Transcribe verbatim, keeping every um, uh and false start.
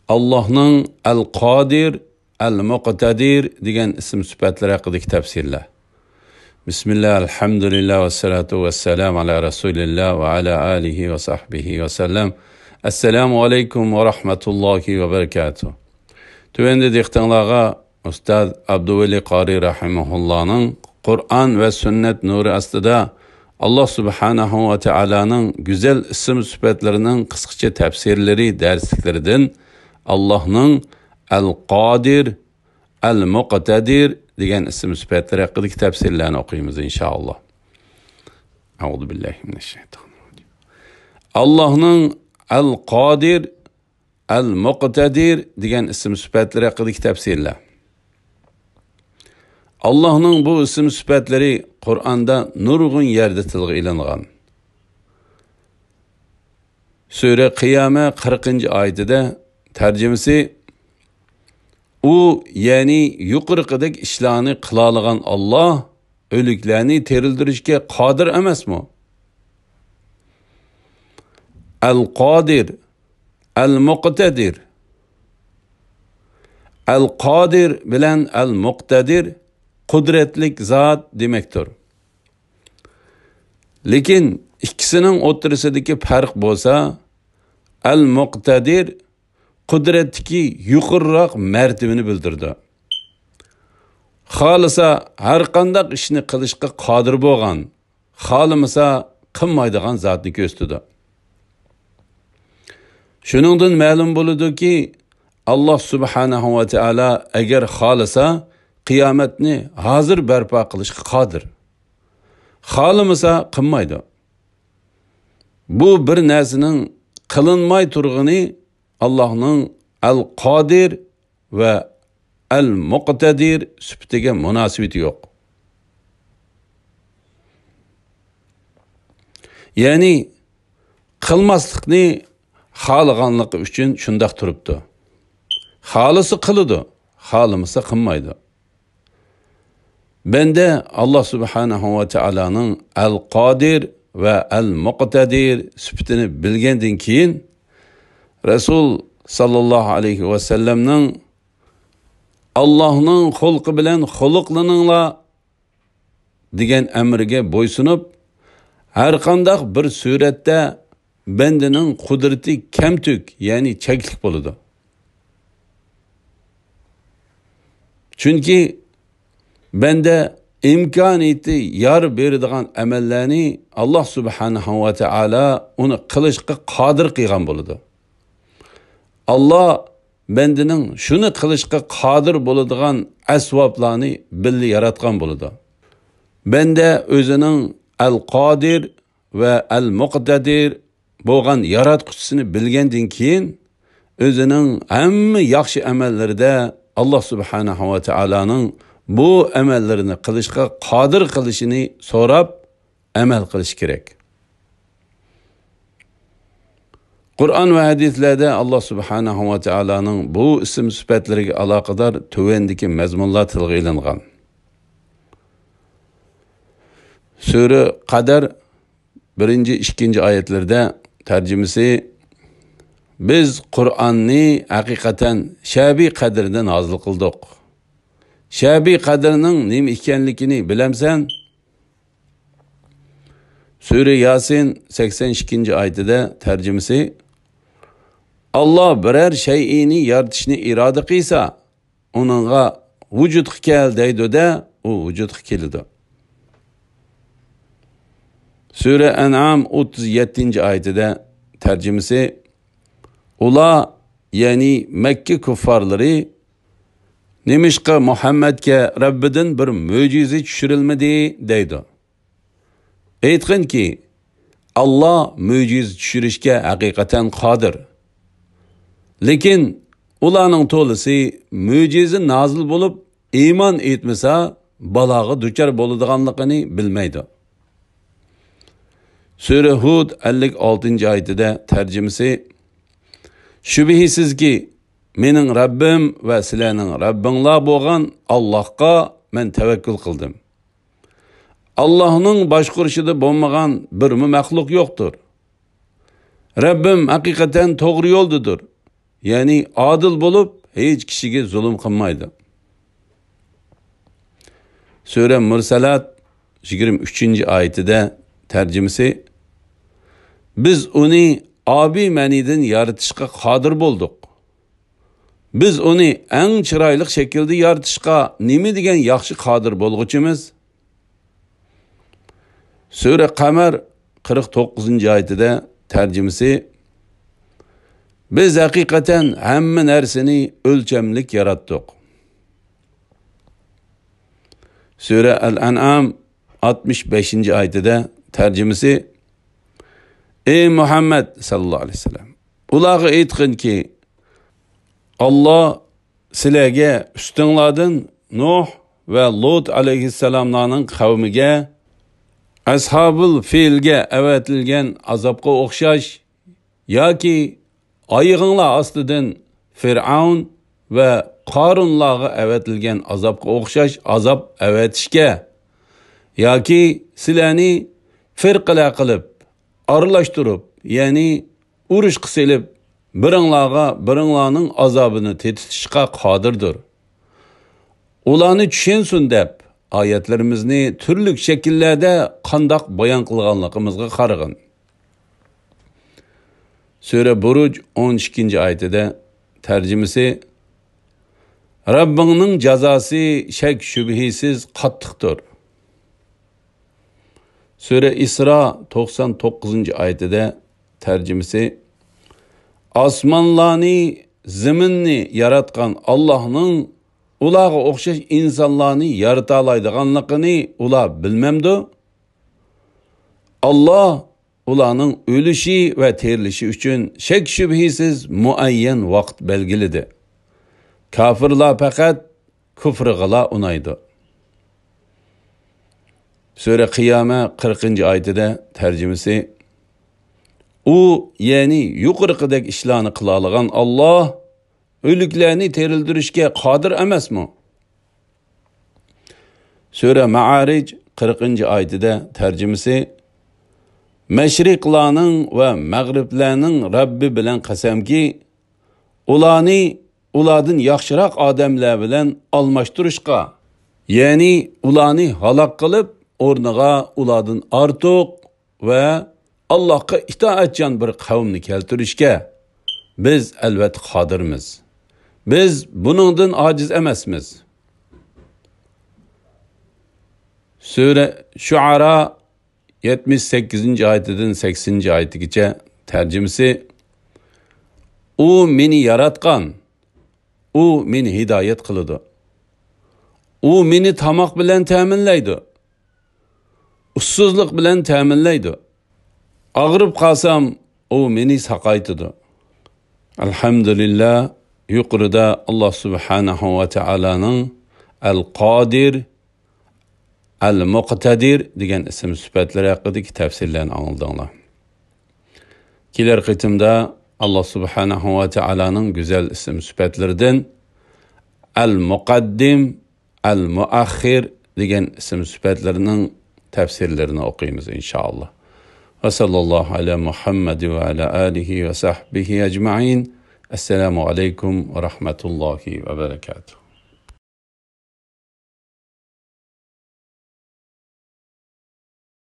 ئاللاھنىڭ ئەل-قادىر، ئەل-مۇقتەدىر دېگەن ئىسىم سۈپەتلىرى ھەققىدىكى تەپسىرلەر. بىسمىللا، ئەلھەمدۇلىللا، ۋەسسالاتۇ ۋەسسالامۇ ئەلا رەسۇلىللا ۋە ئەلا ئالىھى ۋە سەھبىھى ۋەسەللەم. ئەسسالامۇ ئەلەيكۇم ۋە رەھمەتۇللاھى ۋە بەرىكاتۇھ. تۆۋەندە دىققىتىڭلارغا ئۇستاز ئابدۇۋەلى قارى رەھىمەھۇللانىڭ قۇرئان ۋە سۈننەت نۇرى ئاستىدا ئاللاھ سۇبھانەھۇ ۋە تائالانىڭ گۈزەل ئىسىم سۈپەتلىرىنىڭ قىسقىچە تەپسىرلىرى دەرسلىكلىرىدىن ئاللاھنىڭ ئەل-قادىر، ئەل-مۇقتەدىر دېگەن ئىسىم سۈپەتلىرى ھەققىدىكى تەپسىرلەرنى ئوقۇيمىز، ئىنشائاللاھ. ئەئۇزۇ بىللاھى مىنەششەيتانىررەجىم. ئاللاھنىڭ ئەل-قادىر، ئەل-مۇقتەدىر دېگەن ئىسىم سۈپەتلىرى ھەققىدىكى تەپسىرلەر. ئاللاھنىڭ بۇ ئىسىم سۈپەتلىرى قۇرئاندا نۇرغۇن يەردە تىلغا ئېلىنغان. سۈرە قىيامە قىرىقىنچى ئايىتىدە تەرجىمىسى، ئۇ، يەنى يۇقىرىقىدەك ئىشلارنى قىلالىغان ئاللاھ ئۆلۈكلەرنى تىرىلدۈرۈشكە قادىر ئەمەسمۇ؟ ئەل-قادىر، ئەل-مۇقتەدىر. ئەل-قادىر بىلەن ئەل-مۇقتەدىر قۇدرەتلىك زات دېمەكتۇر. لېكىن ئىككىسىنىڭ ئوتتۇرىسىدىكى پەرق بولسا، ئەل-مۇقتەدىر قۇدرەتتىكى يۇقىرىراق مەرتىۋىنى بىلدۈرىدۇ. خالىسا ھەرقانداق ئىشنى قىلىشقا قادىر بولغان، خالىمىسا قىلمايدىغان زاتنى كۆرسىتىدۇ. شۇنىڭدىن مەلۇم بولىدۇكى، ئاللاھ سۇبھانەھۇ ۋە تائالا ئەگەر خالىسا قىيامەتنى ھازىر بەرپا قىلىشقا قادىر. خالىمىسا قىلمايدۇ. بۇ بىر نەرسىنىڭ قىلىنماي تۇرغىنى ئاللاھنىڭ ئەل-قادىر ۋە ئەل-مۇقتەدىر سۈپىتىگە مۇناسىۋىتى يوق. يەنى قىلماسلىقنى خالىغانلىقى ئۈچۈن شۇنداق تۇرۇپتۇ. خالىسا قىلىدۇ، خالىمىسا قىلمايدۇ. بەندە ئاللاھ سۇبھانەھۇ ۋە تائالانىڭ ئەل-قادىر ۋە ئەل-مۇقتەدىر سۈپىتىنى بىلگەندىن كېيىن، رەسۇل ساللاللاھۇ ئەلەيھى ۋەسەللەمنىڭ «ئاللاھنىڭ خۇلقى بىلەن خۇلقلىنىڭلار» دېگەن ئەمرىگە بويسۇنۇپ، ھەرقانداق بىر سۈرەتتە بەندىنىڭ قۇدرىتى كەمتۈك، يەنى چەكلىك بولىدۇ. چۈنكى بەندە ئىمكانىيىتى يار بېرىدىغان ئەمەللەرنى ئاللاھ سۇبھانەھۇ ۋە تائالا ئۇنى قىلىشقا قادىر قىلغان بولىدۇ. ئاللاھ بەندىنىڭ شۇنى قىلىشقا قادىر بولىدىغان ئەسۋابلارنى بىللە ياراتقان بولىدۇ. بەندە ئۆزىنىڭ ئەل-قادىر ۋە ئەل-مۇقتەدىر بولغان ياراتقۇچىسىنى بىلگەندىن كېيىن، ئۆزىنىڭ ھەممە ياخشى ئەمەللىرىدە ئاللاھ سۇبھانەھۇ ۋە تائالانىڭ بۇ ئەمەللىرىنى قىلىشقا قادىر قىلىشىنى سوراپ، ئەمەل قىلىش كېرەك. قۇرئان ۋە ھەدىسلەردە ئاللاھ سۇبھانەھۇ ۋە تائالانىڭ بۇ ئىسىم سۈپەتلىرىگە ئالاقىدار تۆۋەندىكى مەزمۇنلار تىلغا ئېلىنغان. سۈرە قەدەر بىرىنچى، ئىككىنچى ئايەتلىرىدە تەرجىمىسى، بىز قۇرئاننى ھەقىقەتەن شەبى قەدىردە نازىل قىلدۇق. شەبى قەدىرنىڭ نېمە ئىكەنلىكىنى بىلەمسەن؟ سۈرە ياسىن سەكسەن ئىككىنچى ئايىتىدە تەرجىمىسى، ئاللاھ بىرەر شەيئىنى يارىتىشنى ئىرادە قىلسا، ئۇنىڭغا ۋۇجۇدقا كەل دەيدۇ-دە، ئۇ ۋۇجۇدقا كېلىدۇ. سۈرە ئەنئام ئوتتۇز يەتتىنچى ئايىتىدە تەرجىمىسى، ئۇلار، يەنى مەككە كۇففارلىرى، نېمىشقا مۇھەممەدكە رەببىدىن بىر مۆجىزە چۈشۈرۈلمىدى دەيدۇ. ئېيتقىنكى، ئاللاھ مۆجىزە چۈشۈرۈشكە ھەقىقەتەن قادىر. لېكىن ئۇلارنىڭ تولىسى مۆجىزە نازىل بولۇپ ئىمان ئېيتمىسا بالاغا دۇچار بولىدىغانلىقىنى بىلمەيدۇ. سۈرە ھۇد ئەللىك ئالتىنچى ئايىتىدە تەرجىمىسى، شۈبھىسىزكى، مېنىڭ رەببىم ۋە سىلەرنىڭ رەببىڭلار بولغان ئاللاھقا مەن تەۋەككۈل قىلدىم. ئاللاھنىڭ باشقۇرۇشىدا بولمىغان بىرمۇ مەخلۇق يوقتۇر. رەببىم ھەقىقەتەن توغرا يولدىدۇر. يەنى ئادىل بولۇپ، ھېچ كىشىگە زۇلۇم قىلمايدۇ. سۈرە مۇرسەلات يىگىرمە ئۈچىنچى ئايىتىدە تەرجىمىسى: بىز ئۇنى ئابىي مەنىدىن يارىتىشقا قادىر بولدۇق. بىز ئۇنى ئەڭ چىرايلىق شەكىلدە يارىتىشقا نېمە دېگەن ياخشى قادىر بولغۇچىمىز. سۈرە قەمەر قىرىق توققۇزىنچى ئايىتىدە تەرجىمىسى: بىز ھەقىقەتەن ھەممە نەرسىنى ئۆلچەملىك ياراتتۇق. سۈرە ئەل ئەنئام ئاتمىش بەشىنچى ئايىتىدە تەرجىمىسى: ئەي مۇھەممەد ساللاللاھۇ ئەلەيھى ۋەسەللەم، ئۇلارغا ئېيتقىنكى، ئاللا سىلەرگە ئۈستۈڭلاردىن نۇھ ۋە لۇت ئەلەيھىسسالاملارنىڭ قەۋمىگە، ئەسھابۇل فىلگە ئەۋەتىلگەن ئازابقا ئوخشاش ياكى ئايىغىڭلار ئاستىدىن فىرئەۋن ۋە قارۇنلارغا ئەۋەتىلگەن ئازابقا ئوخشاش ئازاب ئەۋەتىشكە ياكى سىلەرنى فىرقىلەر قىلىپ، ئارىلاشتۇرۇپ، يەنى ئۇرۇشقا سېلىپ، بىرىڭلارغا بىرىڭلارنىڭ ئازابىنى تېتىتىشقا قادىردۇر. ئۇلارنى چۈشەنسۇن دەپ، ئايەتلىرىمىزنى تۈرلۈك شەكىللەردە قانداق بايان قىلغانلىقىمىزغا قارىغىن. سۈرە بۇرۇج ئون ئىككىنچى ئايىتىدە تەرجىمىسى: رەببىڭنىڭ جازاسى شەك-شۈبھىسىز قاتتىقتۇر. سۈرە ئىسرا توقسان توققۇزىنچى ئايىتىدە تەرجىمىسى: ئاسمانلارنى، زېمىننى ياراتقان ئاللاھنىڭ ئۇلارغا ئوخشاش ئىنسانلارنى يارىتالايدىغانلىقىنى ئۇلار بىلمەمدۇ؟ ئاللا ئۇلارنىڭ ئۆلۈشى ۋە تىرىلىشى ئۈچۈن شەك-شۈبھىسىز مۇئەييەن ۋاقىت بەلگىلىدى. كاپىرلار پەقەت كۇفرىغىلا ئۇنايدۇ. سۈرە قىيامە قىرىقىنچى ئايىتىدە تەرجىمىسى: ئۇ، يەنى يۇقىرىقىدەك ئىشلارنى قىلالىغان ئاللا ئۆلۈكلەرنى تىرىلدۈرۈشكە قادىر ئەمەسمۇ؟ سۈرە مائارىج قىرىقىنچى ئايىتىدە تەرجىمىسى: مەشرىقلارنىڭ ۋە مەغرىبلەرنىڭ رەببى بىلەن قەسەمكى، ئۇلارنى ئۇلاردىن ياخشىراق ئادەملەر بىلەن ئالماشتۇرۇشقا، يەنى ئۇلارنى ھالاك قىلىپ، ئورنىغا ئۇلاردىن ئارتۇق ۋە ئاللاھقا ئىتائەتچان بىر قەۋمنى كەلتۈرۈشكە بىز ئەلۋەتتە قادىرمىز. بىز بۇنىڭدىن ئاجىز ئەمەسمىز. سۈرە شۇئارا يەتمىش سەككىزىنچى ئايىتىدىن سەكسىنىنچى ئايىتىگىچە تەرجىمىسى: ئۇ مېنى ياراتقان، ئۇ مېنى ھىدايەت قىلىدۇ. ئۇ مېنى تاماق بىلەن تەمىنلەيدۇ. ئۇسسۇزلۇق بىلەن تەمىنلەيدۇ. ئاغرىپ قالسام، ئۇ مېنى ساقايتىدۇ. ئەلھەمدۇلىللا، يۇقىرىدا ئاللا سۇبھانەھۇ ۋە تائالانىڭ ئەل قادىر، ئەل مۇقتەدىر دېگەن ئىسىم سۈپەتلىرى ھەققىدىكى تەپسىرلەرنى ئاڭلىدىڭلار. كېلەر قېتىمدا ئاللا سۇبھانەھۇ ۋە تائالانىڭ گۈزەل ئىسىم سۈپەتلىرىدىن ئەل مۇقەددىم، ئەل مۇئەخخىر دېگەن ئىسىم سۈپەتلىرىنىڭ تەپسىرلىرىنى ئوقۇيمىز، ئىنشائاللا. ۋە ساللاللاھۇ ئەلا مۇھەممەد ۋە ئەلا ئالىھى ۋە سەھبىھى ئەجمەئىن. ئەسسالامۇ ئەلەيكۇم ۋە رەھمەتۇللاھى ۋە بەرەكاتۇھ.